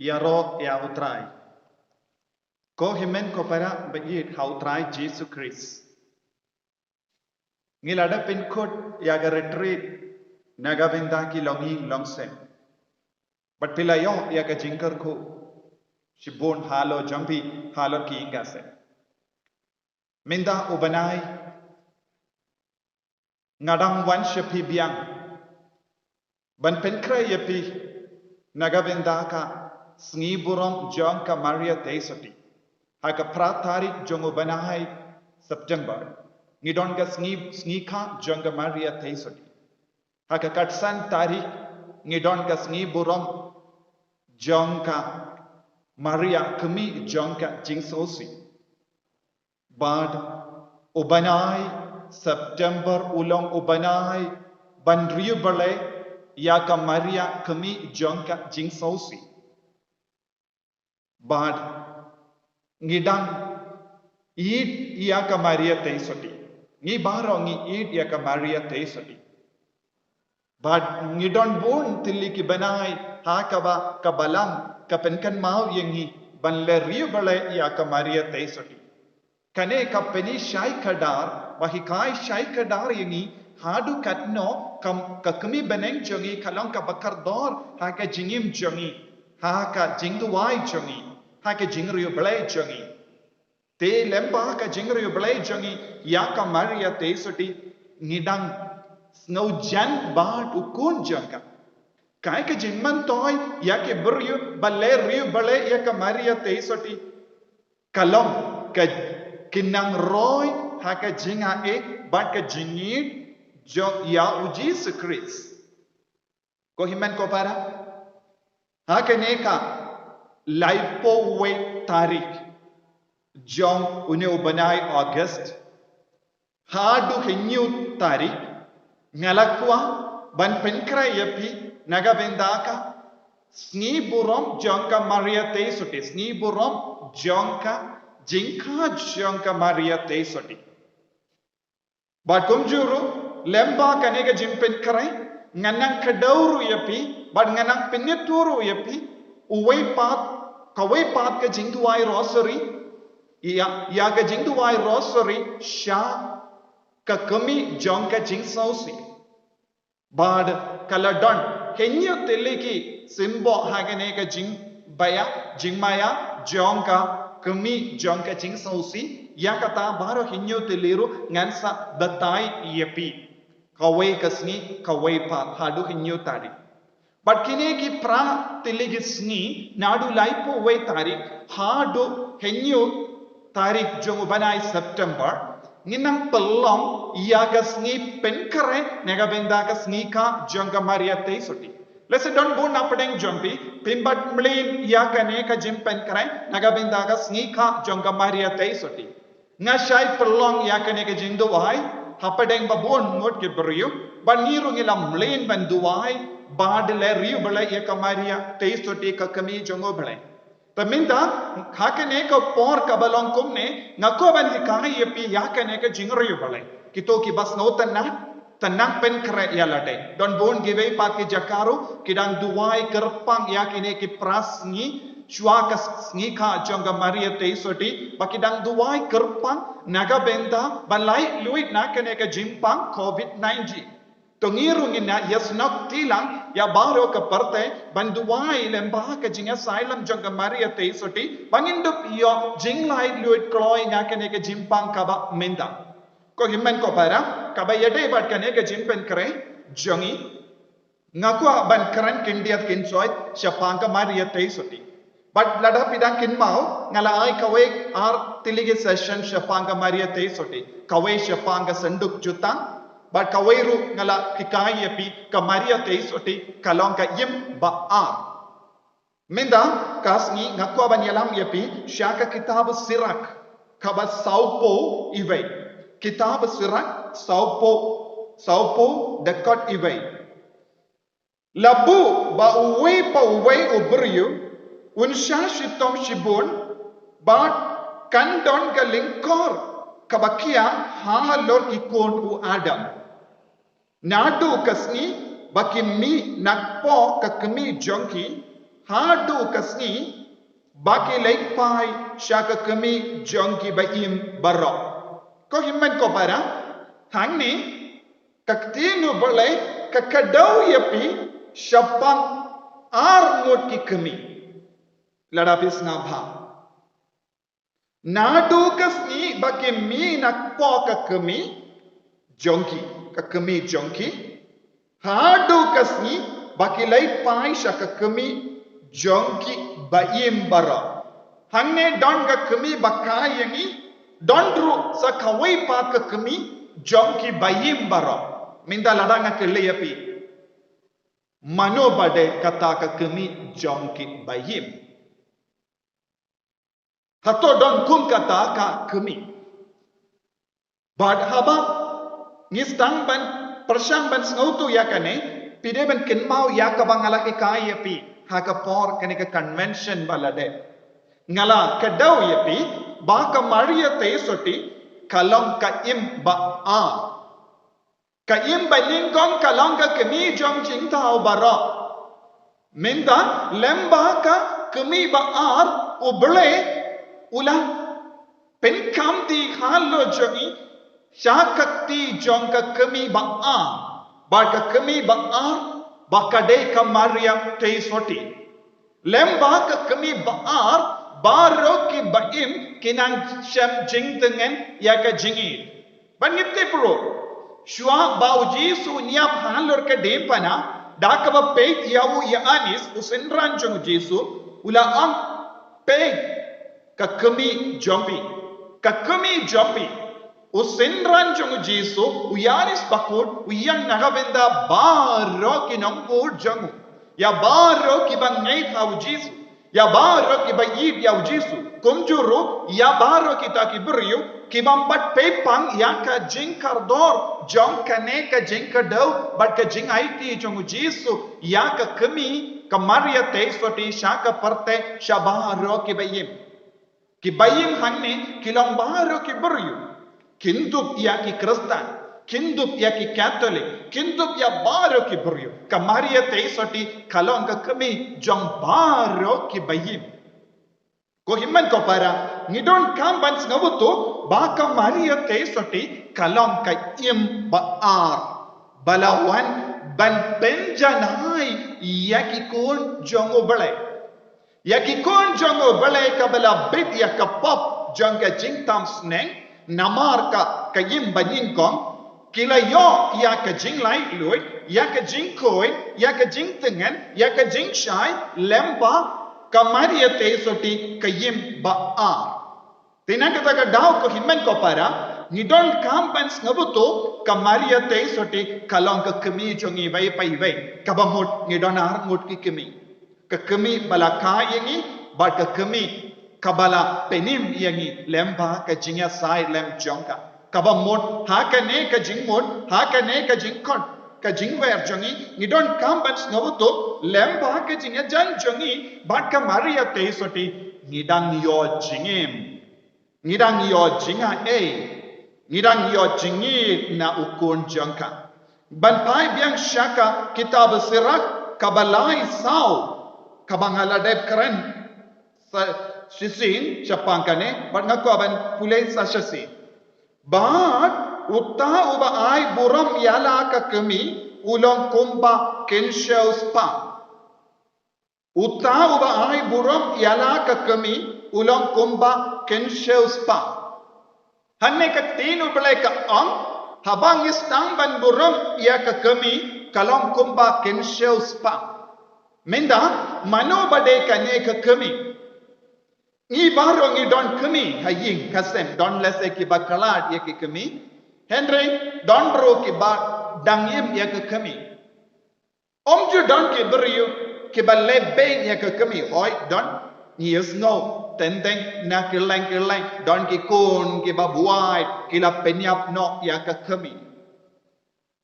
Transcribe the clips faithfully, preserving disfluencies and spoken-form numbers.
Ïaroh ïa U Trai. Ko hynmen ko para ba ïeit ha U Trai Jisu Khrist. Ngi la dep pynkut ïa ka retreat na ka bynta ki longïing longsem. Bad phi la ïoh ïa ka jingkyrkhu shibun halor jong phi, halor ki ïing ki sem. Mynta u bnai nga dang wan sha phi biang ban pynkhreh ïa phi na ka bynta ka sngi burom jong ka Maria Theisotti. Ha ka phra tarik jong u bnai September ngi don ka sngi, sngi kha jong ka Maria Theisotti. Ha ka khatsan tarik ngi don ka sngi burom jong ka Maria, kmie jong ka jingsngewsih. Bad u bnai September u long u bnai ban riewblei ïa ka Maria, kmie jong ka jingsngewsih. Bad ngi dang ïeit ïa ka Maria Theisotti. Ngi baroh ngi ïeit ïa ka Maria Theisotti. Bad ngi don bun tylli ki bnai ha kaba ka Balang ka pynkynmaw ïa ngi ban leh riewblei ïa ka Maria Theisotti. Kane ka pyni shai kdar, ba hikai shai kdar ïa ngi haduh katno ka, ka kmie bneng jong ngi ka long kaba kordor ha ka jingim jong ngi, ha ka jingduwai jong ngi, ha ka jingriewblei jong ngi. Te lyngba ka jingriewblei jong ngi ïa ka Maria Theisotti, ngi dang sngewjan bad u khun jong ka. Kaei ka jingmyntoi ïa ki briew ba leh riewblei ïa ka Maria Theisotti? Ka long ka ki nang roi ha ka jingaiei bad ka jingïeit jong ïa U Jisu Khrist. Ko hynmen ko para, ha kane ka laiphew wei tarik jong une u bnai August haduh hynñiew tarik, nga la kwah ban pynkhreh ïa phi na ka bynta ka sngi burom jong ka Maria Theisotti, sngi burom jong ka jingkha jong ka Maria Theisotti. Bad kumjuh ruh, lyngba kane ka jingpynkhreh, ngan nang kdew ruh ïa phi, bad ngan nang pynïathuh ruh ïa phi uwei pat, kawei pat ka jingduwai Rosary, ïa, ïa ka jingduwai Rosary sha ka kmie jong ka jingsngewsih. Bad ka la don hynñiew tylli ki symbol ha kane ka jingbaïa, jingmaïa jong ka kmie jong ka jingsngewsih. Ïa kata baroh hynñiew tylli ruh ngan sa batai ïa phi. Kawei ka sngi, kawei pat, haduh hynñiew tarik. Bad kine ki phra tylli ki sngi, naduh laiphew wei tarik haduh hynñiew tarik jong u bnai September, ngin nang pynlong ïa ka sngi pynkhreh na ka bynta ka sngi kha jong ka Maria Theisotti. Lehse don bun na pdeng jong phi, phim pat mlien ïa kane ka jingpynkhreh na ka bynta ka sngi kha jong ka Maria Theisotti. Nga shait pynlong ïa kane ka jingduwai hapdeng ba bun ngut ki briew, bad ngi ruh ngi la mlien ban duwai bad leh riewblei ïa ka Maria Theisotti, ka kmie jong U Blei. Te mynta, ha kane ka por kaba long kumne, nga kwah ban hikai ïa phi ïa kane ka jingriewblei. Kito kiba sngewtynnat, to nang pynkhreh ïa lade. Don bun kiwei pat ki jaka ruh ki dang duwai kyrpang ïa kine ki phra sngi shuwa ka sngi kha jong ka Maria Theisotti, ba ki dang duwai kyrpang na ka bynta ban lait luid na kane ka jingpang covid nineteen. To ngi ruh ngin ïa ïasnoh kti lang ïa baroh ka pyrthei ban duwai lyngba ka jingïasailam jong ka Maria Theisotti, ba ngin dup ïoh jinglait luid kloi na kane ka jingpang kaba mynta. Ko hynmen ko para, kaba ïadei bad kane ka jingpynkhreh jong ngi, nga kwah ban kren khyndiat khynsoit shaphang ka Maria Theisotti. Bad lada phi dang kynmaw, nga la ai kawei ar tylli ki session shaphang ka Maria Theisotti. Kawei shaphang ka synduk jutang, bad kawei ruh nga la hikai ïa phi ka Maria Theisotti ka long ka im ba ar. Mynta ka sngi nga kwah ban ïalam ïa phi sha ka kitab Sirak kaba sawphew iwei. Kitab Sirak sawphew, sawphew dkhot iwei. La buh ba uwei pa uwei u briew un shah shitom shibun, bad kan don ka lyngkor kaba khia halor ki khun u Adam. Naduh ka sngi ba ki mih na kpoh ka kmie jong ki, haduh ka sngi ba ki leit phai sha ka kmie jong ki ba-im baroh. Ko hynmen ko para, hangne ka ktien U Blei ka kdew ïa phi shaphang ar ngut ki kmie. Lada phi sngap bha, naduh ka sngi ba ki mih na kpoh ka kmie jong ki, ka kmie jong ki, haduh ka sngi ba ki leit phai sha ka kmie jong ki ba-im baroh. Hangne don ka kmie ba kha ïa ngi, don ruh sa kawei pat ka kmie jong ki ba-im baroh. Mynta lada nga kylli ïa phi, mano ba dei kata ka kmie jong ki ba-im? Hato don kum kata ka kmie? Bad haba ngi sdang ban pyrshang ban sngewthuh ïa kane, phi dei ban kynmaw ïa kaba nga la hikai ïa phi ha ka por kane ka convention ba la dep. Nga la kdew ïa phi ba ka Maria Theisotti ka long ka im ba-ar. Ka im banyngkong ka long ka kmie jong jingthaw baroh. Mynta lem bad ka kmie ba-ar, U Blei u la pynkham kti halor jong ngi sha ka kti jong ka kmie ba-ar, bad ka kmie ba-ar ba ka dei ka Maria Theisotti. Lem bad ka kmie ba-ar, baroh ki ba-im ki nang shem jingtngen ïa ka jingïeit. Bad ngim tip ruh, shuwa ba U Jisu un ïap halor ka diengphna, da kaba peit ïa u Ïoannis u synran jong U Jisu, u la ong, peit ka kmie jong phi, ka kmie jong phi. U synran jong U Jisu, u Ïoannis Bakhuid, u ïeng na ka bynta baroh ki nongbud jong u, ïa baroh ki bangeit ha U Jisu, ïa baroh ki ba-ïeit ïa U Jisu, kumjuh ruh ïa baroh kita ki briew ki bym pat peit pang ïa ka jingkordor jong kane ka jingkdew bad ka jingaiti jong U Jisu ïa ka kmie ka Maria Theisotti sha ka pyrthei, sha baroh ki ba-im. Ki ba-im hangne ki long baroh ki briew. Kin dup ïa ki Khristan, kin dup ïa ki Katholik, kin dup ïa baroh ki briew. Ka Maria Theisotti ka long ka kmie jong baroh ki ba-im. Ko hynmen ko para, ngi donkam ban sngewthuh ba ka Maria Theisotti ka long ka im ba-ar ba la wan ban pynjanai ïa ki khun jong U Blei. Ïa ki khun jong U Blei kaba la bit ïa ka pop jong ka jingtam sneng, namar ka, ka im banyngkong, ki la ïoh ïa ka jinglaitluid, ïa ka jingkhuid, ïa ka jingtngen, ïa ka jingshai, lem bad ka Maria Theisotti ka im ba-ar. Te na kata ka daw ko hynmen ko para, ngi donkam ban sngewthuh ka Maria Theisotti ka long ka kmie jong ngi iwei pa iwei. Kaba mut ngi don ar ngut ki kmie. Ka kmie ba la kha ïa ngi, bad ka kmie kaba la pynim ïa ngi lem bad ka jingïasaid lem jong ka. Kaba mut ha kane ka jingmut, ha kane ka jingkhot, ka jingwer jong ngi, ngi donkam ban sngewthuh lem bad ka jingïajan jong ngi bad ka Maria Theisotti, ngi dang ïoh jingim. Ngi dang ïoh jingaiei, ngi dang ïoh jingïeit na u khun jong ka. Ban phai biang sha ka kitab Sirach kaba lai saw, kaba nga la dep kren sa shisien shaphang kane, bad nga kwah ban pule sa shisien. Bad uta uba ai burom ïa la ka kmie u long kumba kynshew spah. Uta uba ai burom ïa la ka kmie u long kumba kynshew spah. Hangne ka ktien U Blei ka ong, haba ngi sdang ban burom ïa ka kmie ka long kumba kynshew spah. Mynta, mano ba dei kane ka kmie? Ngi baroh ngi don kmie ha ïing ha sem, don lehse kiba khlad ïa ki kmie. Hynrei don ruh kiba dang im ïa ka kmie. Ym ju don ki briew kiba leh beiñ ïa ka kmie, hooid don. Ngi ïohsngew teng teng na kylleng kylleng don ki khun kiba buaid ki la pynïap noh ïa ka kmie.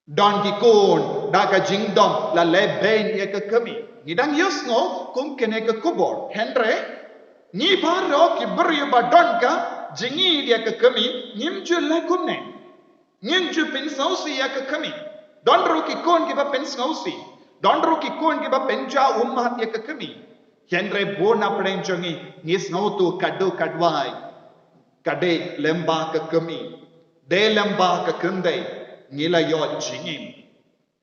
Don ki khun da ka jingdom la leh beiñ ïa ka kmie. Ngi dang ïohsngew kum kane ka khubor. Hynrei ngi baroh ki briew ba don ka jingïeit ïa ka kmie ngim ju leh kumne. Ngim ju pynsngewsih ïa ka kmie. Don ruh ki khun kiba pynsngewsih. Don ruh ki khun kiba pynjaw ummat ïa ka kmie. Hynrei bun na pdeng jong ngi, ngi sngewthuh ka dei ka duwai, ka dei lyngba ka kmie, dei lyngba ka kynthei ngi la ïoh jingim.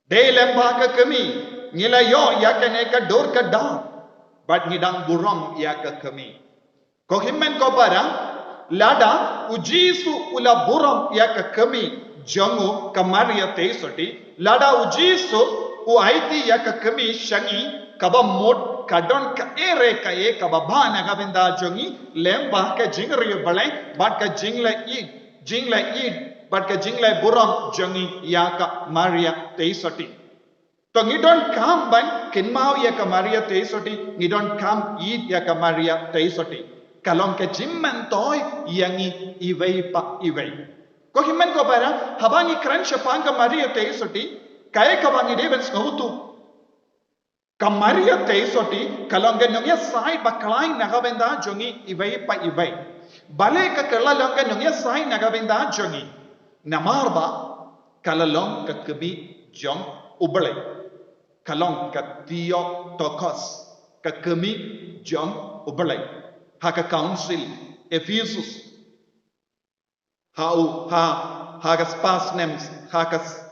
Dei lyngba ka kmie ngi la ïoh ïa kane ka dur ka dar, bad ngi dang burom ïa ka kmie. Ko hynmen ko para, lada u Jisu u la burom ïa ka kmie jong u ka Maria Theisotti, lada u Jisu u aiti ïa ka kmie sha ngi, kaba mut ka don kaei re kaei kaba bha na ka bynta jong ngi, lyngba ka jingriewblei bad ka jingleh ïeit, jingleh ïeit bad ka jingleh burom jong ngi ïa ka Maria Theisotti. To ngi donkam ban kynmaw ïa ka Maria Theisotti, ngi donkam ïeit ïa ka Maria Theisotti. Ka long ka jingmyntoi ïa ngi iwei pa iwei. Ko hynmen ko para, haba ngi kren shaphang ka Maria Theisotti, kaei kaba ngi dei ban sngewthuh? Ka Maria Theisotti ka long ka nongïasaid bakhlaiñ na ka bynta jong ngi iwei pa iwei. Balei ka la long ka nongïasaid na ka bynta jong ngi? Namar ba ka la long ka kmie jong U Blei. Ka long ka Theotokos, ka kmie jong U Blei. Ha ka Council Ephesus, ha u, ha, ha ka spah snem, ha ka s-,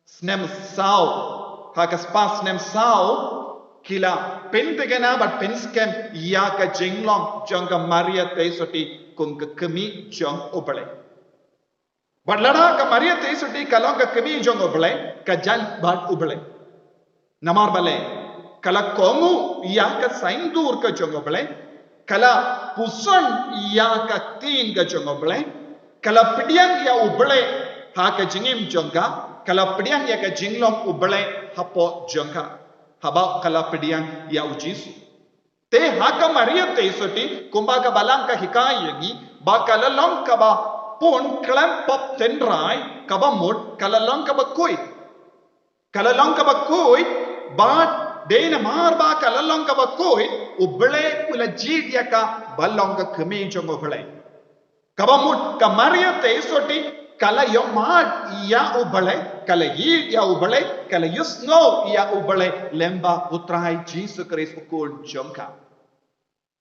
snem saw, ha ka spah snem saw, ki la pynthikna bad pynskhem ïa ka jinglong jong ka Maria Theisotti kum ka kmie jong U Blei. Bad lada ka Maria Theisotti ka long ka kmie jong U Blei, ka jan bad U Blei. Namar balei, ka la kohnguh ïa ka saiñdur ka jong U Blei, ka la puson ïa ka ktien ka jong U Blei, ka la pdiang ïa U Blei ha ka jingim jong ka, ka la pdiang ïa ka jinglong U Blei hapoh jong ka, haba ka la pdiang ïa U Jisu. Te ha ka Maria Theisotti, kumba ka Balang ka hikai ïa ngi, ba ka la long kaba pun khlem pop tynrai, kaba mut ka la long kaba khuid. Ka la long kaba khuid, bad dei namar ba ka la long kaba khuid, U Blei u la jied ïa ka ba long ka kmie jong U Blei. Kaba mut ka Maria Theisotti ka la ïohmad ïa U Blei, ka la ïeit ïa U Blei, ka la ïohsngew ïa U Blei lyngba U Trai Jisu Khrist U Khun jong ka.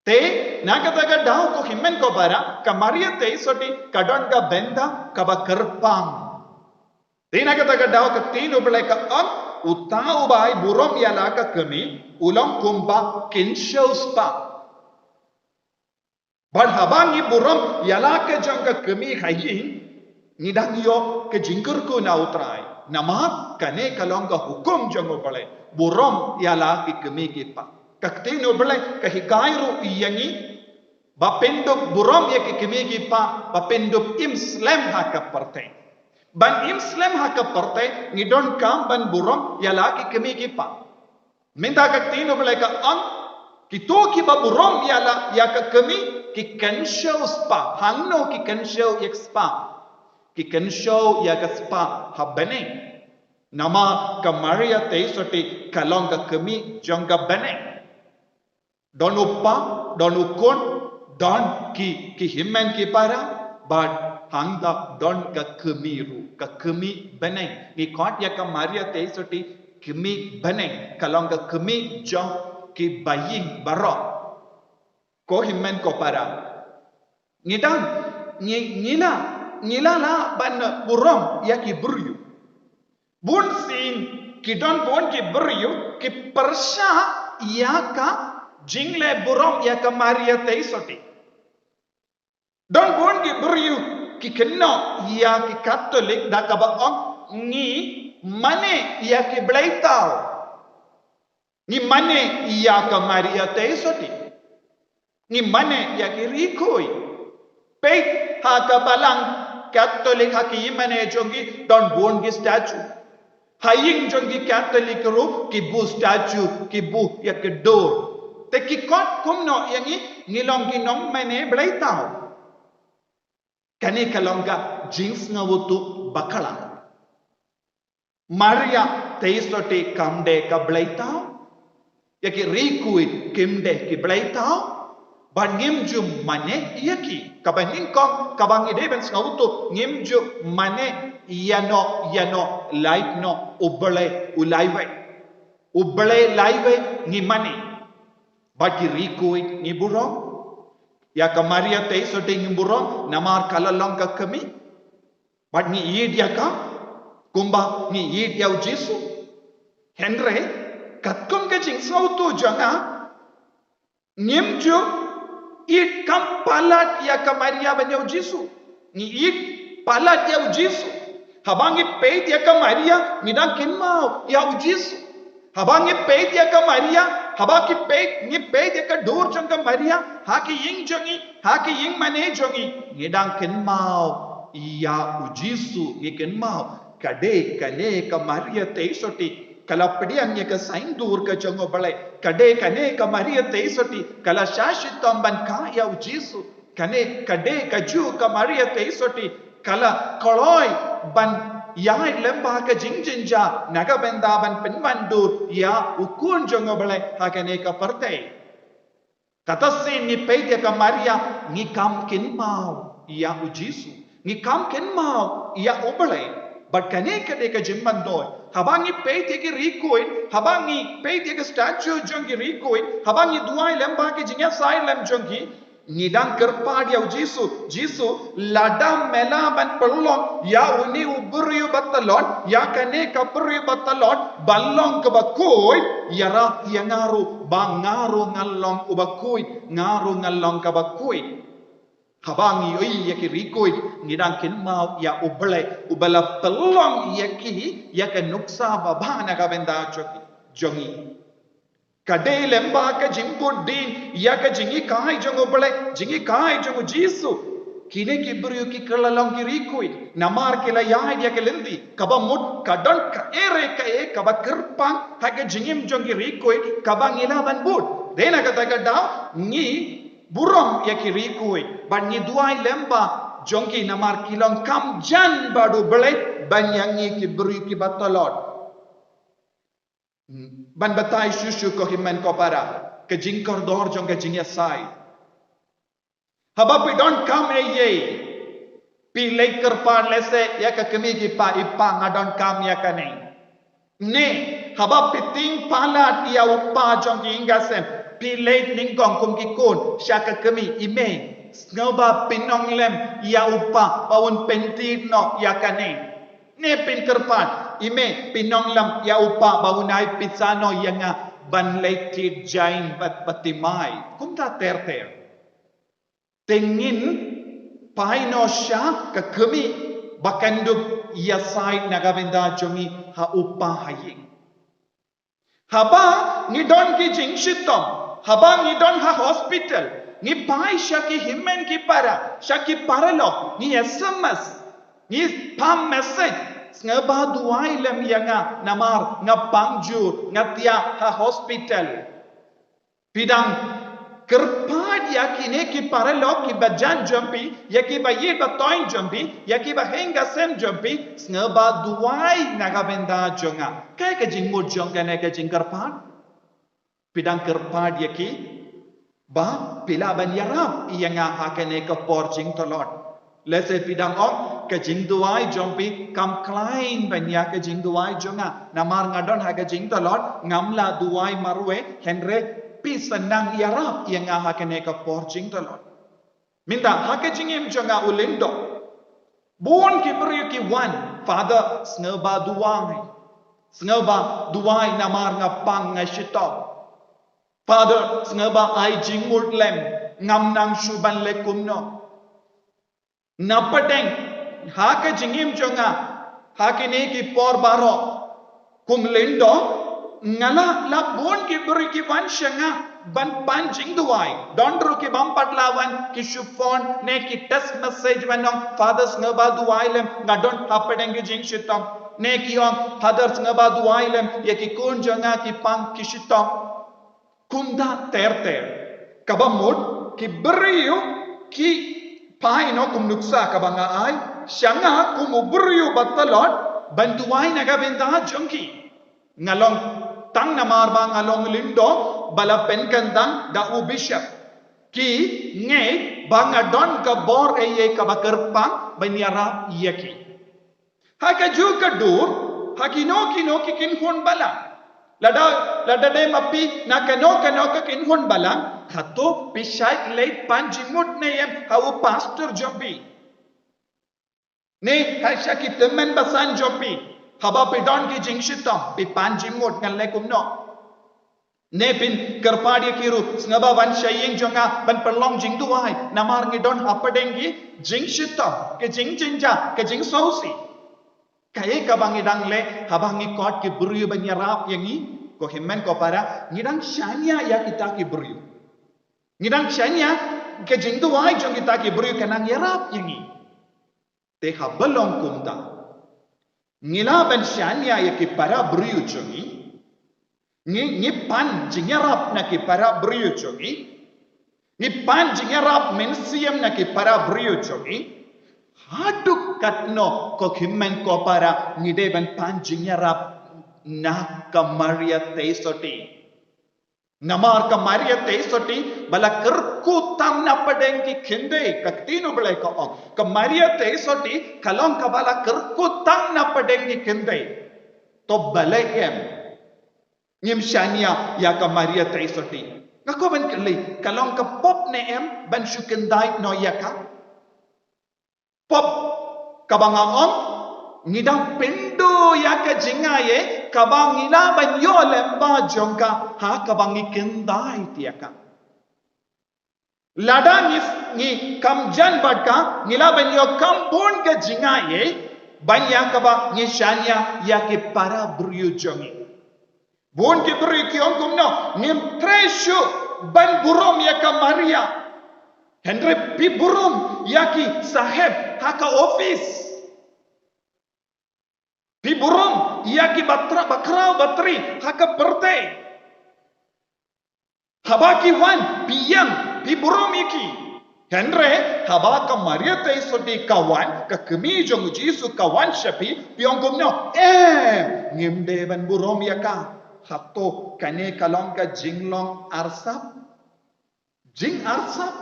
Te, na kata ka daw ko hynmen ko para, ka Maria Theisotti ka don ka bynta kaba kyrpang. Te na kata ka daw ka ktien U Blei ka ong, uta uba ai burom ïa la ka kmie, u long kumba kynshew spah. Bad haba ngi burom ïa la ka jong ka kmie ha ïing, ngi dang ïoh ka jingkyrkhu na U Trai. Namar kane ka long ka hukum jong U Blei. Burom ïa la ki kmie ki kpa. Ka ktien U Blei ka hikai ruh ïa ngi ba pyndup burom ïa ki kmie ki kpa, ba pyndup im slem ha ka pyrthei. Ban im slem ha ka pyrthei, ngi donkam ban burom ïa la ki kmie ki kpa. Mynta ka ktien U Blei ka ong, kito kiba burom ïa la, ïa ka kmie, ki kynshew spah. Hangno ki kynshew ïa ka spah? Ki kynshew ïa ka spah ha bneng. Namar ka Maria Theisotti ka long ka kmie jong ka bneng. Don u kpa, don u khun, don ki, ki hynmen ki para, bad hangta don ka kmie ruh, ka kmie bneng. Ngi khot ïa ka Maria Theisotti kmie bneng, ka long ka kmie jong ki baïing baroh. Ko hynmen ko para, ngi dang, ngi, ngi la, ngi la lah ban burom ïa ki briew. Bun sien ki don bun ki briew ki pyrshah ïa ka jingleh burom ïa ka Maria Theisotti. Don bun ki briew ki kynnoh ïa ki Katholik da kaba ong ngi mane ïa ki bleitaw. Ngi mane ïa ka Maria Theisotti. Ngi mane ïa ki ri khuid. Peit ha ka Balang Katholik ha ki ïingmane jong ki don bun ki statue. Ha ïing jong ki Katholik ruh ki buh statue, ki buh ïa ki dur. Te ki khot kumno ïa ngi, ngi long ki nongmane bleitaw. Kane ka long ka jingsngewthuh bakla. Maria Theisotti kam dei ka bleitaw. Ïa ki ri khuid kim dei ki bleitaw. Bad ngim ju mane ïa ki. Kaba nyngkong kaba ngi dei ban sngewthuh, ngim ju mane ïano ïano, lait noh, U Blei u laiwei. U Blei laiwei ngi mane. Bad ki rikui ngi burom. Ïa ka Maria Theisotti ngi burom namar ka la long ka kmie. Bad ngi ïeit ïa ka kumba ngi ïeit ïa u Jisu. Hynrei katkum ka jingsngewthuh jong nga, ngim ju ïeit kam palat ïa ka Maria ban ïa u Jisu. Ngi ïeit palat ïa u Jisu. Haba ngi peit ïa ka Maria, ngi dang kynmaw ïa u Jisu. Haba ngi peit ïa ka Maria, haba ki peit, ngi peit ïa ka dur jong ka Maria ha ki ïing jong ngi, ha ki ïing mane jong ngi, ngi dang kynmaw ïa u Jisu, ngi kynmaw ka dei kane ka Maria Theisotti ka la pdiang ïa ka saiñdur ka jong U Blei. Ka dei kane ka Maria Theisotti ka la shah shitom ban kah ïa u Jisu. Kane ka dei kajuh ka Maria Theisotti ka la kloi ban ïaid lem bad ka jingjynjar na ka bynta ban pynwandur ïa u Khun jong U Blei ha kane ka pyrthei. Kata sien ngi peit ïa ka Maria, ngi kam kynmaw ïa u Jisu. Ngi kam kynmaw ïa U Blei. Bad kane ka dei ka jingmyntoi. Haba ngi peit ïa ki rikui, haba ngi peit ïa ka statue jong ki rikui, haba ngi duwai lem bad ki jingïasai lem jong ki, ngi dang kyrpad ïa u Jisu. Jisu, lada me lah ban pynlong ïa une u briew ba tlot, ïa kane ka briew ba tlot, ban long kaba khuid, ïarap ïa nga ruh ba nga ruh ngan long uba khuid, nga ruh ngan long kaba khuid. Haba ngi ïohi ïa ki rikui, ngi dang kynmaw ïa U Blei uba la pynlong ïa ki, ïa ka nuksa babha na ka bynta jong ngi. Ka dei lem bad ka jingbud dien ïa ka jinghikai jong U Blei, jinghikai jong u Jisu. Kine ki briew ki kylla long ki rikui namar ki la ïaid ïa ka lynti kaba mut. Ka don kaei re kaei kaba kyrpang ha ka jingim jong ki rikui kaba ngi lah ban bud. Dei na kata ka daw ngi burom ïa ki rikui bad ngi duwai lem bad jong ki namar ki long kam jan bad U Blei ban ïa ngi ki briew kiba tlot. Ban batai shuh shuh ko hynmen ko para, ka jingkordor jong ka jingïasai. Haba phi donkam eiei, phi leit kyrpad lehse ïa ka kmie, ki pa, i pa, nga donkam ïa kane. Ne haba phi tieng palat ïa u pa jong ki ïing ki sem, phi leit nyngkong kum ki khun sha ka kmie, i mei, sngewbha pynong lem ïa u pa ba un pyntied noh ïa kane. Ne phin kyrpad, i mei, pynong lem ïa u pa ba un ai pisa noh ïa nga ban leit tied jain bad, bad thymmai. Kumta ter ter. Te ngin phai noh sha ka kmie ba kan dup ïasai na ka bynta jong ngi ha u pa ha ïing. Haba ngi don ki jingshitom, haba ngi don ha hospital, ngi phai sha ki hynmen ki para, sha ki paralok, ngi S M S, ngi phah message, sngewbha duwai lem ïa nga namar nga pang jur, nga thiah ha hospital. Phi dang kyrpad ïa kine ki paralok kiba jan jong phi, ïa kiba ïeit ba thoiñ jong phi, ïa kiba ïing ki sem jong phi, sngewbha duwai na ka bynta jong nga. Kaei ka jingmut jong kane ka jingkyrpad? Phi dang kyrpad ïa ki ba phi lah ban ïarap ïa nga ha kane ka por jingtlot. Lehse phi dang ong, ka jingduwai jong phi kam khlaiñ ban ïa ka jingduwai jong nga. Namar nga don ha ka jingtlot, ngam lah duwai marwei, hynrei phi sa nang ïarap ïa nga ha kane ka por jingtlot. Mynta ha ka jingim jong nga u lyngdoh, bun ki briew ki wan, Father, sngewbha duwai. Sngewbha duwai namar nga pang, nga shitom. Father, sngewbha ai jingmut lem, ngam nang shuh ban leh kumno. Na pdeng ha ka jingim jong nga ha kine ki por baroh, kum lyngdoh, nga la, la bun ki briew ki wan sha nga ban pan jingduwai. Don ruh ki bym pat lah wan, ki shu phone ne ki text message ban ong, Father, sngewbha duwai lem, nga don hapdeng ki jingshitom. Ne ki ong, Father, sngewbha duwai lem, ïa ki khun jong nga ki pang, ki shitom. Kumta ter ter. Kaba mut, ki briew ki phai noh kum nuksa kaba nga ai sha nga kum u briew ba tlot ban duwai na ka bynta jong ki. Nga long tang namar ba nga long lyngdoh ba la pynkyntang da u bishop. Ki ngeit ba nga don ka bor eiei kaba kyrpang ban ïarap ïa ki. Ha kajuh ka dur, ha kino kino ki kynhun balang, Lada, lada dei ma phi na kano kano ka kynhun balang, hato phi shait leit pan jingmut ne em ha u pastor jong phi? Ne ha sha ki tymmen basan jong phi, haba phi don ki jingshitom, phi pan jingmut ngan leh kumno? Ne phin kyrpad ïa ki ruh, sngewbha wan sha ïing jong nga ban pynlong jingduwai, namar ngi don hapdeng ki jingshitom, ki jingjynjar, ki jingsngewsih. Kaei kaba ngi dang leh haba ngi khot ki briew ban ïarap ïa ngi? Ko hynmen ko para, ngi dang shaniah ïa kita ki briew. Ngi dang shaniah, ka jingduwai jong kita ki briew ka nang ïarap ïa ngi. Te haba long kumta, ngi lah ban shaniah ïa ki para briew jong ngi. Ngi, ngi pan jingïarap na ki para briew jong ngi. Ngi pan jingïarap mynsiem na ki para briew jong ngi. Haduh katno ko hynmen ko para ngi dei ban pan jingïarap na ka Maria Theisotti? Namar ka Maria Theisotti ba la kyrkhu tam na pdeng ki khyndai, ka ktien U Blei ka ong. Ka Maria Theisotti ka long kaba la kyrkhu tam na pdeng ki khyndai. To balei em ngim shaniah ïa ka Maria Theisotti? Nga kwah ban kylli, ka long ka pop ne em ban shu khyndai noh ïa ka? Pop, kaba nga ong, ngi dang pynduh ïa ka jingaiei kaba ngi lah ban ïoh lyngba jong ka ha kaba ngi khyndai ïa ka. Lada ngi, ngi kham jan bad ka, ngi lah ban ïoh kham bun ka jingaiei ban ïa kaba ngi shaniah ïa ki para briew jong ngi. Bun ki briew ki ong kumno, ngim treh shuh ban burom ïa ka Maria. Hynrei phi burom ïa ki sahep ha ka office. Phi burom ïa ki batra, bakhraw batri ha ka pyrthei. Haba ki wan, phi ïeng, phi burom ïa ki. Hynrei haba ka Maria Theisotti ka wan, ka kmie jong U Jisu ka wan sha phi, phi ong kumno, em, ngim dei ban burom ïa ka. Hato kane ka long ka jinglong arsap? Jingarsap?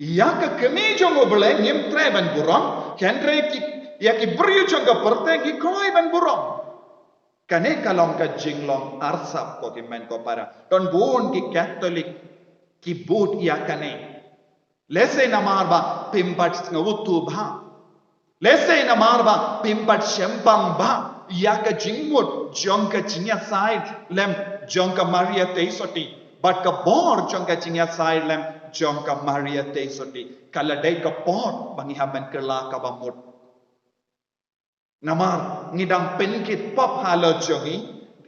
Ïa ka kmie jong U Blei ngim treh ban burom, hynrei ki, ïa ki briew jong ka pyrthei ngi kloi ban burom. Kane ka long ka jinglong arsap, ko hynmen ko para. Don bun ki Katholik ki bud ïa kane. Lehse namar ba phim pat sngewthuh bha. Lehse namar ba phim pat shemphang bha ïa ka jingmut jong ka jingïasaid lem jong ka Maria Theisotti, bad ka bor jong ka jingïasaid lem jong ka Maria Theisotti. Ka la dei ka por ba ngi hap ban kylla kaba mut. Namar ngi dang pynkit pop halor jong ngi,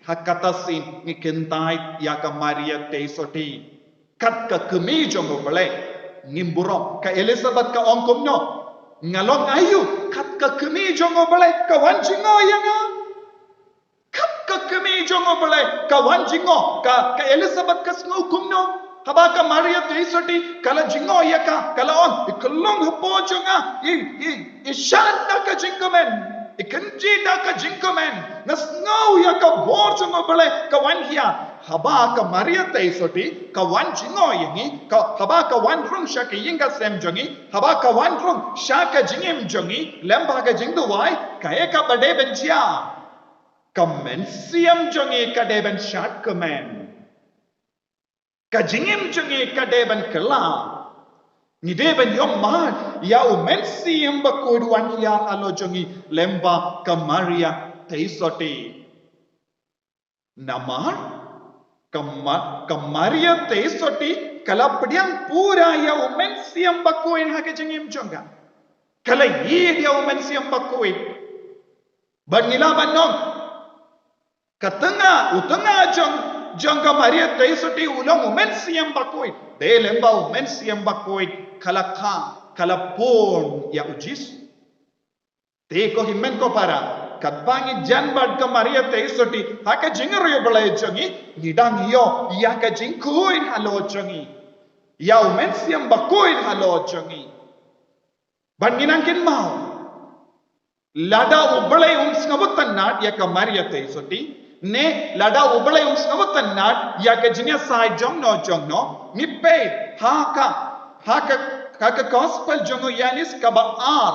ha kata sien ngi kyntait ïa ka Maria Theisotti. Kat ka kmie jong U Blei, ngim burom. Ka Elizabeth ka ong kumno, nga long aïu, kat ka kmie jong U Blei ka wan jngoh ïa nga? Kat ka kmie jong U Blei ka wan jngoh, ka, ka Elizabeth ka sngew kumno? Haba ka Maria Theisotti ka la jngoh ïa ka, ka la ong, i khyllung hapoh jong nga, i, i, i shad da ka jingkmen, i kynjih da ka jingkmen. Nga sngew ïa ka bor jong U Blei ka wan hiar. Haba ka Maria Theisotti ka wan jngoh ïa ngi, ka, haba ka wan rung sha ka ïing ka sem jong ngi, haba ka wan rung sha ka jingim jong ngi lem bad ka jingduwai, kaei kaba dei ban jia? Ka mynsiem jong ngi ka dei ban shad kmen. Ka jingim jong ngi ka dei ban kylla. Ngi dei ban ïohmad ïa U Mynsiem Bakhuid wan hiar halor jong ngi lem bad ka Maria Theisotti. Namar ka Ma-, ka Maria Theisotti ka la pdiang pura ïa U Mynsiem Bakhuid ha ka jingim jong ka. Ka la ïeit ïa U Mynsiem Bakhuid. Bad ngi lah ban ong, ka tnga, u tnga jong, jong ka Maria Theisotti u long U Mynsiem Bakhuid. Dei lem bad U Mynsiem Bakhuid ka la kha, ka la pun ïa U Jisu. Te ko hynmen ko para, katba ngi jan bad ka Maria Theisotti ha ka jingïarap Blei jong ngi, ngi dang ïoh ïa ka jingkhuid halor jong ngi, ïa U Mynsiem Bakhuid halor jong ngi. Bad ngi nang kynmaw, lada U Blei um sngewbha tynnad ïa ka Maria Theisotti, ne lada U Blei um sngewbha tynnad ïa ka jingïasaid jongno jongno, ngi peit ha ka, ha ka, ha ka gospel jong u Ïoannis kaba ar.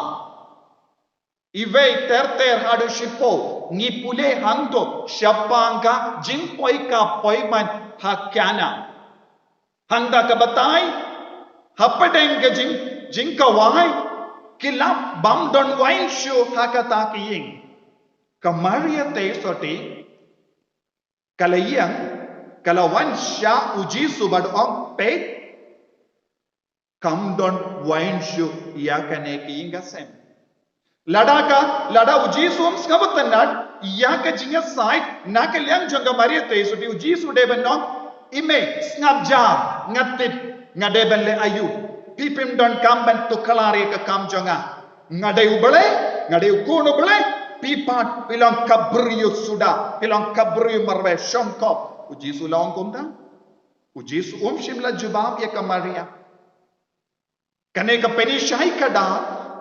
Iwei ter ter haduh shiphew, ngi pule hangto shaphang ka jingpoi ka poi man ha Kana. Hangta ka batai, hapdeng ka jing, jingkawai, ki lap bym don wain shuh ha kata ka ïing. Ka Maria Theisotti, ka la ïeng, ka la wan sha u Jisu bad ong, peit, kam don wain shuh ïa kane ka ïing ka sem. Lada ka, lada u Jisu um sngewbha tynnad ïa ka jingïasaid na ka liang jong ka Maria Theisotti, u Jisu dei ban ong, i mei, sngap jar, nga tip, nga dei ban leh aïu. Phi phim donkam ban tuklar ïa ka kam jong nga. Nga dei u Blei, nga dei u khun u Blei, phi pat phi long ka briew suda, phi long ka briew marwei shongkop. U Jisu la ong kumta? U Jisu um shym la jubab ïa ka Maria. Kane ka pynshai ka da,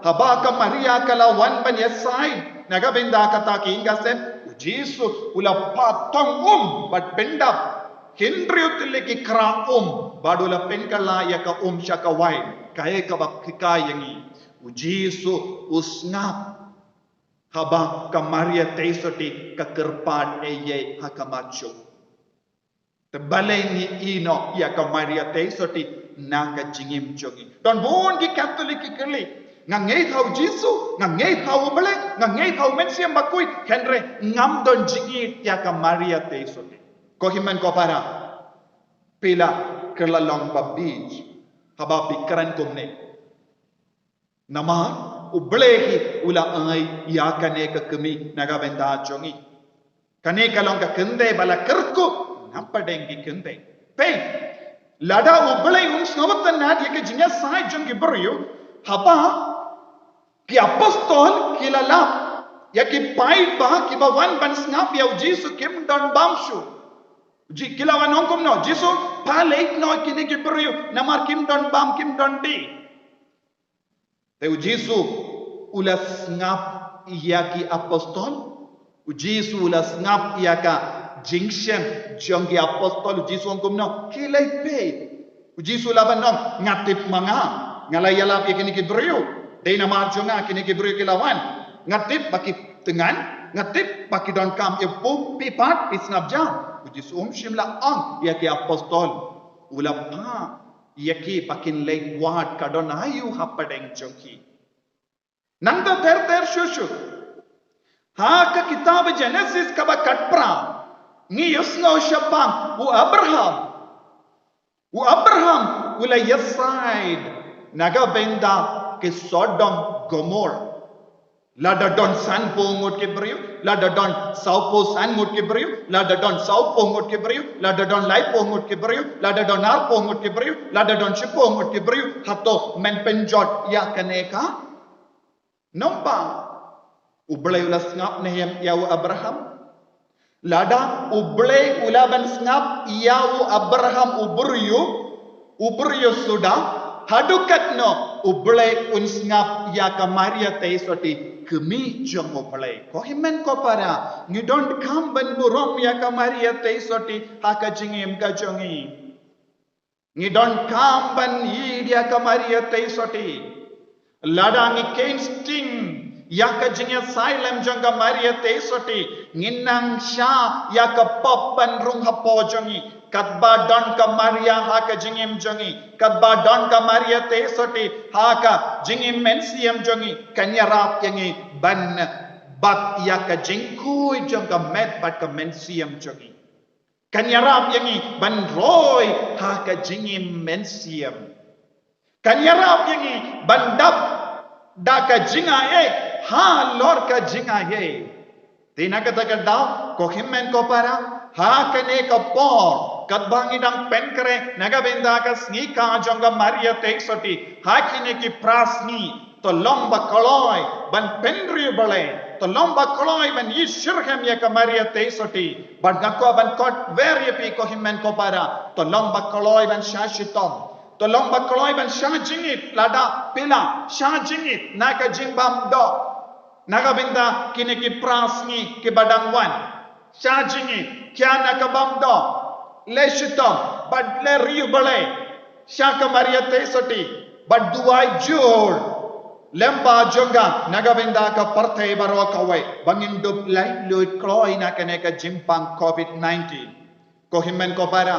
haba ka Maria ka la wan ban ïasaid na ka bynta kata ka ïing ka sem, u Jisu u la patong um bad pyndap hynriew tylli ki kra um, bad u la pynkylla ïa ka um sha ka wain, kaei kaba hikai ïa ngi. U Jisu u sngap haba ka Maria Theisotti ka kyrpad eiei ha ka mat jong u. Te balei ngi ïehnoh ïa ka Maria Theisotti na ka jingim jong ngi? Don bun ki Katholik ki kylli, nga ngeit ha u Jisu, nga ngeit ha u Blei, nga ngeit ha u Mynsiem Bakhuid, hynrei ngam don jingïeit ïa ka Maria Theisotti. Ko hynmen ko para, phi la kylla long ba bieit haba phi kren kumne. Namar u Blei hi u la ai ïa kane ka kmie na ka bynta jong ngi. Kane ka long ka kynthei ba la kyrkhu na pdeng ki kynthei. Peit, lada u Blei um sngewbha tynnad ïa ka jingïasaid jong ki briew, haba ki apostol ki la lap ïa ki paidbah kiba wan ban sngap ïa u Jisu, kim don bam shuh. Ji, ki la wan ong kumno, Jisu, pha leit noh ïa kine ki briew namar kim don bam, kim don dih. Te u Jisu u la sngap ïa ki apostol. U Jisu u la sngap ïa ka jingshem jong ki apostol. U Jisu u ong kumno, khie leit peit. U Jisu u la ban ong, nga tip ma nga, nga la ïalap ïa kine ki briew, dei namar jong nga kine ki briew ki la wan. Nga tip ba ki thngan, nga tip ba ki donkam ïa u pum, phi pat phi sngap jar. U Jisu um shym la ong ïa ki apostol. U la phah ïa ki ba kin leit wad ka don aïu hapdeng jong ki. Nangta ter ter shuh shuh, ha ka kitab Jenesis kaba khatphra, ngi ïohsngew shaphang u Abraham. U Abraham u la ïasaid na ka bynta ki Sodom Gomor. Lada don sanphew ngut ki briew, lada don sawphew san ngut ki briew, lada don sawphew ngut ki briew, lada don laiphew ngut ki briew, lada don arphew ngut ki briew, lada don shiphew ngut ki briew, hato men pynjot ïa kane ka number? U Blei u la sngap ne em ïa u Abraham? Lada u Blei u la ban sngap ïa u Abraham u briew, u briew suda, haduh katno u Blei un sngap ïa ka Maria Theisotti, kmie jong u Blei? Ko hynmen ko para, ngi donkam ban burom ïa ka Maria Theisotti ha ka jingim ka jong ngi. Ngi donkam ban ïeit ïa ka Maria Theisotti. Lada ngi kheiñ sting ïa ka jingïasaid lem jong ka Maria Theisotti, ngin nang shah ïa ka pop ban rung hapoh jong ngi. Katba don ka Maria ha ka jingim jong ngi, katba don ka Maria Theisotti ha ka jingim mynsiem jong ngi, kan ïarap ïa ngi ban bat ïa ka jingkhuid jong ka met bad ka mynsiem jong ngi. Kan ïarap ïa ngi ban roi ha ka jingim mynsiem. Kan ïarap ïa ngi ban dap da ka jingaiei halor ka jingaiei. Te na kata ka daw, ko hynmen ko para, ha kane ka por, katba ngi dang pynkhreh na ka bynta ka sngi ka jong ka Maria Theisotti, ha kine ki phra sngi, to long ba kloi ban pynriewblei, to long ba kloi ban ïeit shitrhem ïa ka Maria Theisotti. Bad nga kwah ban khot wer ïa phi ko hynmen ko para, to long ba kloi ban shah shitom, to long ba kloi ban shah jingit, lada phi la shah jingit na ka jingbymdoh na ka bynta kine ki phra sngi kiba dang wan. Shah jingit, khia na ka bymdoh, leh shitom bad leh riewblei. Shah ka Maria Theisotti bad duwai jur. Lyngba jong ka, na ka bynta ka pyrthei baroh kawei, ba ngin dup laitluid kloi na kane ka jingpang covid nineteen. Ko hynmen ko para,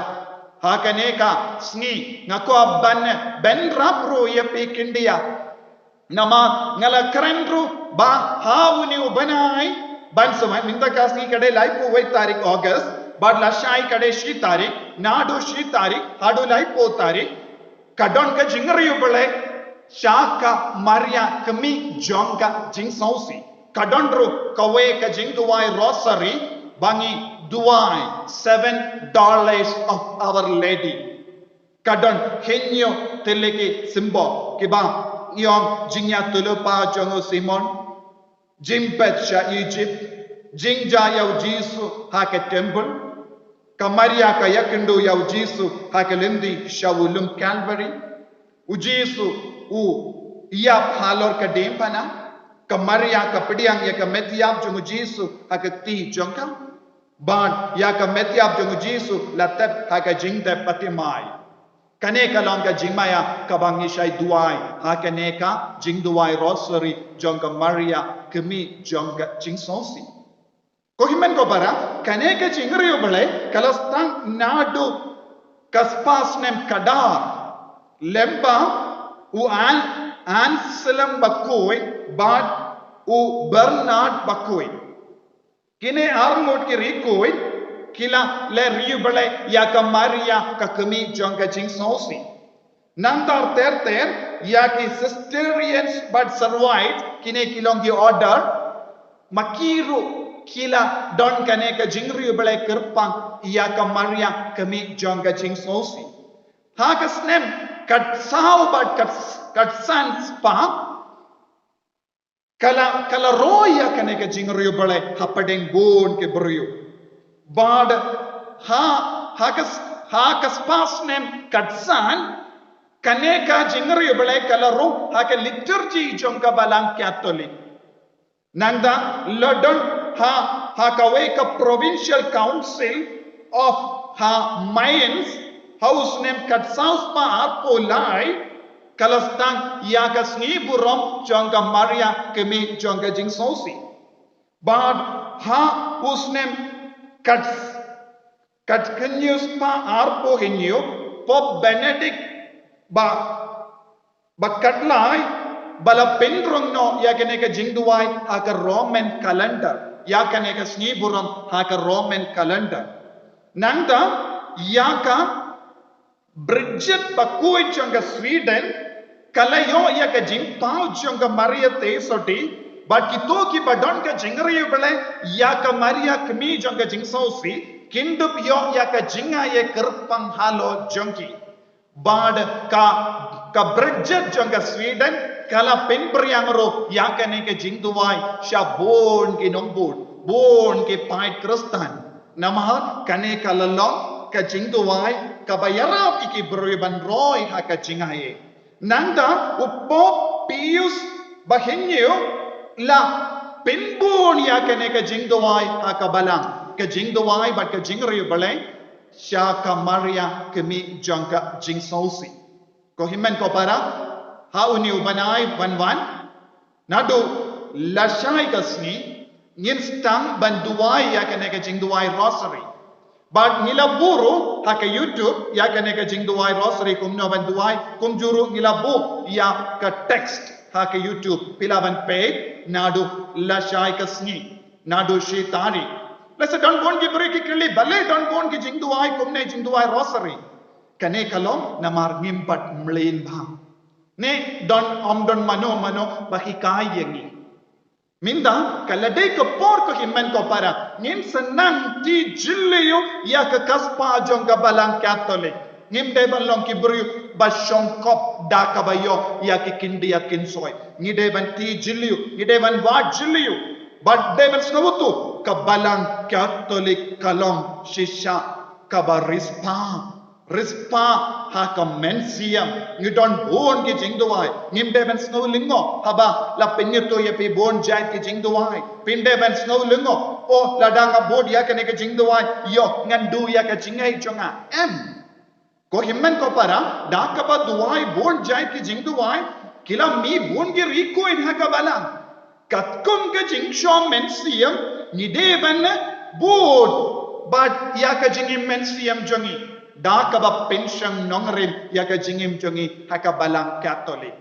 ha kane ka sngi nga kwah ban bynrap ruh ïa phi khyndiat. Namar nga la kren ruh ba ha une u bnai, ban sa wan, mynta ka sngi ka dei laiphew wei tarik August, bad lashai ka dei shi tarik, naduh shi tarik haduh laiphew tarik, ka don ka jingriewblei sha ka Maria kmie jong ka jingsngewsih. Ka don ruh kawei ka jingduwai rosary ba ngi duwai Seven Dolors of Our Lady. Ka don hynñiew tylli ki symbol, kiba ngi ong: jingïatylli pa jong u Simon, jingpeit sha Egypt, jingjia ïa u Jisu ha ka temple, ka Maria ka ïakynduh ïa u Jisu ha ka lynti sha u lum Calvary, u Jisu u ïap halor ka diengphna, ka Maria ka pdiang ïa ka metïap jong u Jisu ha ka kti jong ka, bad ïa ka metïap jong u Jisu la tep ha ka jingtep baptismai. Kane ka long ka jingmaïa kaba ngi shait duwai ha kane ka jingduwai rosary jong ka Maria kmie jong ka jingsngewsih. Ko hynmen ko para, kane ka jingriewblei ka la sdang naduh ka spah snem khadar, lyngba u An-, Anselm Bakhuid bad u Bernard Bakhuid. Kine arngut ki riewkhuid ki la leh riewblei ïa ka Maria ka kmie jong ka jingsngewsih. Nangta ter ter ïa ki Cistercians bad Servites, kine ki long ki order, ma ki ruh ki la don kane ka jingriewblei kyrpang ïa ka Maria kmie jong ka jingsngewsih. Ha ka snem khatsaw bad khat-, khatsan spah, ka la, ka la roi ïa kane ka jingriewblei hapdeng bun ki briew. Bad ha, ha ka s-, ha ka spah snem khatsan, kane ka jingriewblei ka la rung ha ka liturgy jong ka Balang Katholik. Nangta la don ha, ha kawei ka Provincial Council of ha Mainz, ha u snem khatsaw spah arphew lai, ka la sdang ïa ka sngi burom jong ka Maria kmie jong ka jingsngewsih. Bad ha u snem khat, khathynñiew spah arphew hynñiew, Pope Benedict ba, ba khatlai, ba la pynrung noh ïa kane ka jingduwai ha ka Roman calendar, ïa kane ka sngi burom ha ka Roman calendar. Nangta ïa ka Bridget Bakhuid jong ka Sweden, ka la ïoh ïa ka jingpaw jong ka Maria Theisotti, bad kito kiba don ka jingriewblei ïa ka Maria kmie jong ka jingsngewsih, kin dup ïoh ïa ka jingai kyrpang halor jong ki. Bad ka, ka Bridget jong ka Sweden ka la pynphriang ruh ïa kane ka jingduwai sha bun ki nongbud, bun ki paid Khristan. Namar kane ka la long ka jingduwai kaba ïarap ïa ki briew ban roi ha ka jingai. Nangta u Pope Pius ba hynñiew la pynbun ïa kane ka jingduwai ha ka Balang, ka jingduwai bad ka jingriewblei sha ka Maria kmie jong ka jingsngewsih. Ko hynmen ko para, ha une u bnai ban wan, naduh lashai ka sngi, ngin sdang ban duwai ïa kane ka jingduwai rosary. Bad ngi la buh ruh ha ka YouTube ïa kane ka jingduwai rosary kumno ban duwai, kumjuh ruh ngi la buh ïa ka text ha ka YouTube, phi lah ban peit naduh lashai ka sngi, naduh shi tarik. Lehse don bun ki briew ki kylli, balei don bun ki jingduwai kumne, jingduwai rosary? Kane ka long namar ngim pat mlien bha. Ne don, ym don mano mano ba hikai ïa ngi. Mynta ka la dei ka por, ko hynmen ko para, ngin sa nang ti jylliew ïa ka kaspa jong ka Balang Katholik. Ngim dei ban long ki briew ba shongkop da kaba ïoh ïa ki khyndiat khynsoit. Ngi dei ban ti jylliew, ngi dei ban wad jylliew. Bad dei ban sngewthuh, ka Balang Katholik ka long shisha kaba riewspah. Riewspah ha ka mynsiem. Ngi don bun ki jingduwai. Ngim dei ban sngew lyngngoh haba la pynïathuh ïa phi bun jait ki jingduwai. Phim dei ban sngew lyngngoh, oh, lada nga bud ïa kane ka jingduwai, ïoh ngan duh ïa ka jingngeit jong nga. Em. Ko hynmen ko para, da kaba duwai bun jait ki jingduwai, Ki la mih bun ki riewkhuid ha ka balang. Katkum ka jingshong mynsiem, ngi dei ban bud bad ïa ka jingim mynsiem jong ngi da kaba pynshong nongrim ïa ka jingim jong ngi ha ka balang Katholik.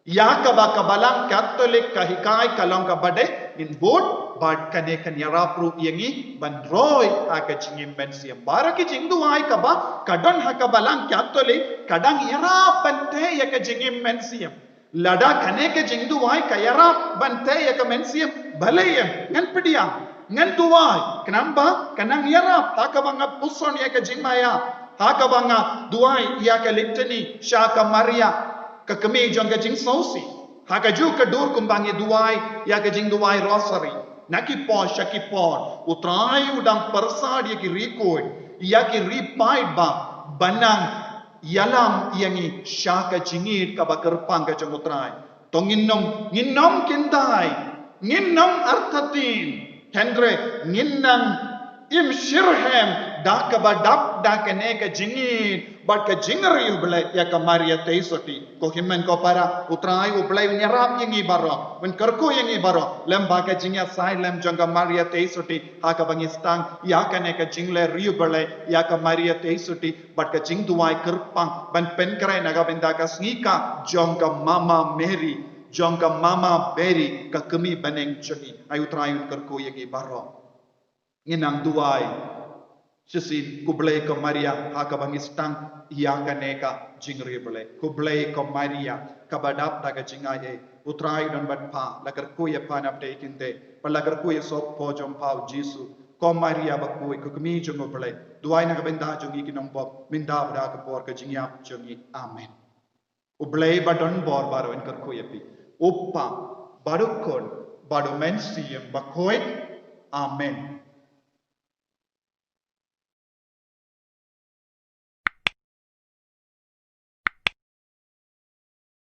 Ïa kaba ka balang Katholik ka hikai ka long kaba dei, ngin bud bad kane kan ïarap ruh ïa ngi ban roi ha ka jingim mynsiem. Baroh ki jingduwai kaba ka don ha ka balang Katholik ka dang ïarap ban teh ïa ka jingim mynsiem. Lada kane ka jingduwai ka ïarap ban teh ïa ka mynsiem, balei em ngan pdiang, ngan duwai, khnang ba ka nang ïarap ha kaba nga puson ïa ka jingmaïa, ha kaba nga duwai ïa ka Litany sha ka Maria, ka kmie jong ka jingsngewsih. Ha kajuh ka dur kumba ngi duwai ïa ka jingduwai Rosary, na ki por sha ki por U Trai u dang pyrsad ïa ki riewkhuid, ïa ki riewpaid ba ban nang ïalam ïa ngi sha ka jingïeit kaba kyrpang ka jong U Trai. To ngin ym, ngin ym kynthai, ngin ym artatien, hynrei ngin nang im shitrhem da kaba dap da kane ka jingïeit bad ka jingriewblei ïa ka Maria Theisotti. Ko hynmen ko para, U Trai U Blei un ïarap ïa ngi baroh, un kyrkhu ïa ngi baroh lem bad ka jingïasaid lem jong ka Maria Theisotti ha kaba ngi sdang ïa kane ka jingleh riewblei ïa ka Maria Theisotti bad ka jingduwai kyrpang ban pynkhreh na ka bynta ka sngi ka jong ka Mama Mary, jong ka Mama Mary ka kmie bneng jong ngi. Ai U Trai un kyrkhu ïa ngi baroh. Ngin nang duwai shisien, khublei ko Maria, ha kaba ngi sdang ïa kane ka jingriewblei. Khublei ko Maria, kaba dap da ka jingai ei, U Trai u don bad pha, la kyrkhu ïa pha na pdeng ki khyndai, bad la kyrkhu ïa u sohpop jong pha U Jisu. Ko Maria bakhuid, ko kmie jong U Blei, duwai na ka bynta jong ngi ki nongbop, mynta bad ha ka por ka jingïap jong ngi. Amen. U Blei ba don bor baroh un kyrkhu ïa phi. U Kpa, bad U Khun, bad U Mynsiem Bakhuid. Amen.